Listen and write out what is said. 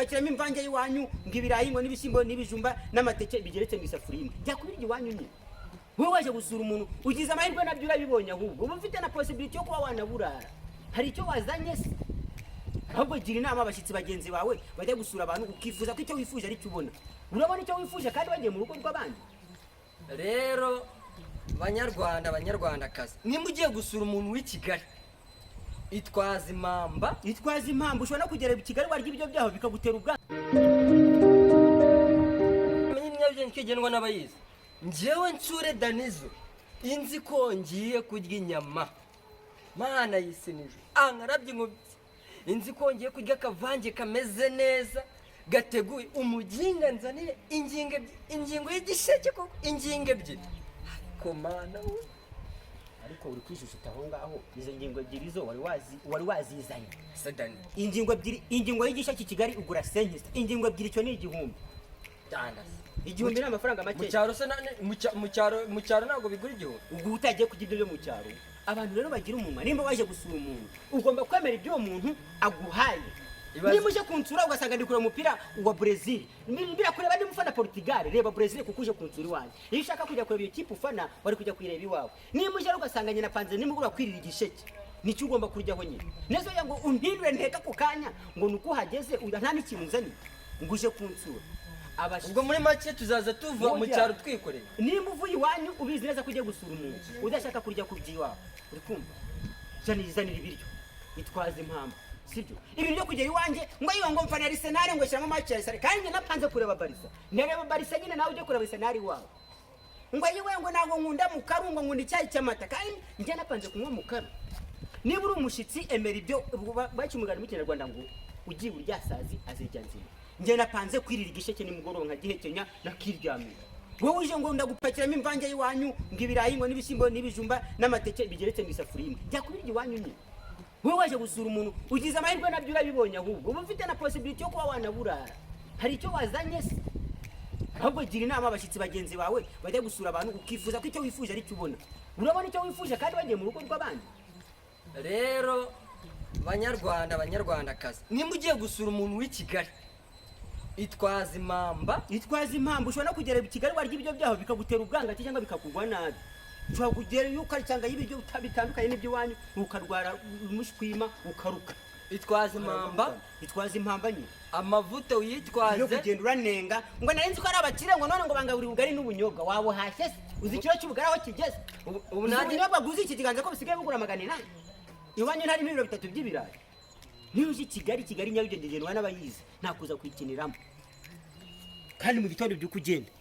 ndagupakiramo imvange y'iwanyu, ngo ibirayi, ngo n'ibishyimbo, n'ibijumba, n'amateke bigeretse mu isafuriya imwe. Jya kubirya iwanyu nyine. Wowe waje gusura umuntu, ugize amahirwe nabyo urabibonye, ahubwo uba ufite na possibility yo kuba wanaburara. Hari icyo wazanye se? Ahubwo gira inama abashyitsi bagenzi bawe bajya gusura abantu, ukifuza ko icyo wifuje ari cyo ubona. Urabona icyo wifuje kandi bagiye mu rugo rw'abandi. Rero banyarwanda, banyarwandakazi, nimba ugiye gusura umuntu w'i Kigali, itwaza impamba. Itwaza impamba. Ushobora no kugera i Kigali warya ibiryo byaho bikagutera ubwandu. Menye Nyarugenge kigendwa n'abayizi. Njyewe nsure Danizo, inzi ko ngiye kurya inyama, mana y'isi nijoro ankarabye inkubyi, inzi ko ngiye kurya akavange kameze neza gateguye, umuginga nzanire ingingo ebyiri, ingingo y'igisheke koko, ingingo ebyiri, ariko mana we! Ariko uri kwijujita aho ngaho. Izo ngingo ebyiri zo wari wazi, wari wazizanye? Se Dani! Ingingo ebyiri, ingingo y'igisheke i Kigali ugura 500, ingingo ebyiri icyo ni 1000. Dandasi. 1000 ni amafaranga Mu make. cyaro se mu cyaro ntabwo bigura 1000? Ubwo utagiye kurya ibyo byo mu cyaro. Abantu rero bagira umunwa. Nimba waje gusura umuntu, ugomba kwemera ibyo uwo muntu aguhaye. Niba uje kunsura ugasanga ndi kureba umupira wa Brazil, birakureba niba ufana Portugal, reba Brazil kuko uje kunsura iwanjye. Iyo ushaka kujya kureba iyo kipe ufana, wari kujya kuyireba iwawe. Niba uje rero ugasanga nyina panze nimugoroba kwirira igisheke, nicyo ugomba kuryaho nyine neza. Ngo umpindure nteka ako kanya ngo ni uko uhageze nta n'ikintu nzaniye ngo uje kunsura. Abashyitsi Ubwo muri make tuzaza tuva mu Burya. cyaro twikoreye. Nimba uvuye iwanyu ubizi neza ko ugiye gusura umuntu, udashaka kurya ku by'iwawe, uri kumva, zanira ibiryo, itwaze impamba, sibyo? Ibintu byo kugera iwanjye ngo iyo ngo mfana Arsenal, ngo shyiramo match ya Arsenal kandi njye napanze kureba Barca, ndareba Barca nyine, nawe ujye kureba Arsenal iwawe. Ngo yiwe, ngo ntabwo nkunda mukaru, ngo nkunda icyayi cy'amata kandi njye napanze kunywa mukaru. Niba uri umushyitsi, emera ibyo. Baca umugani mu Kinyarwanda ngo ugiye uryasazi azirya nzima. Njye napanze kwirira igisheke nimugoroba, nkagihekenya, nakiryamira. Wowe uje ngo ndagupakiramo imvange y'iwanyu, ngo ibirayi, ngo n'ibishyimbo, n'ibijumba, n'amateke bigeretse mu isafuriya imwe. Jya kubirya iwanyu nyine. Wowe waje gusura umuntu, ugize amahirwe nabyo urabibonye, ahubwo uba ufite na possibility yo kuba wanaburara. Hari icyo wazanye se? Ahubwo gira inama abashyitsi bagenzi bawe bajya gusura abantu, ukifuza ko icyo wifuje ari cyo ubona. Urabona icyo wifuje kandi bagiye mu rugo rw'abandi. Rero banyarwanda, banyarwandakazi, nimba ugiye gusura umuntu w'i Kigali, itwaza impamba. Itwaza impamba. Ushobora no kugera i Kigali warya ibiryo byaho bikagutera ubwangati cyangwa bikakugwa nabi. Ushobora kugera iyo ukarisanga y'ibiryo bitandukanye n'iby'iwanyu, ukarwara umushwima, ukaruka. Itwaza impamba. Itwaza impamba nyine. Amavuta Yo uyitwaze. Kugenda uranenga ngo nari nzi ko ari abakire, ngo none ngo bangabura ubugari n'ubunyobwa. Waba uhashye se? Uzi ikiro cy'ubugari aho kigeze? Ubu Uzi nanjye ubunyobwa bwuzuye iki kiganza ko busigaye bugura 800? Iwanyu ntarimo ibiro bitatu by'ibirayi. Niba uje i Kigali, Kigali Nyarugenge igendwa n'abayizi, nta kuza kuyikiniramo. Kandi mu gitondo ubyuka ugenda.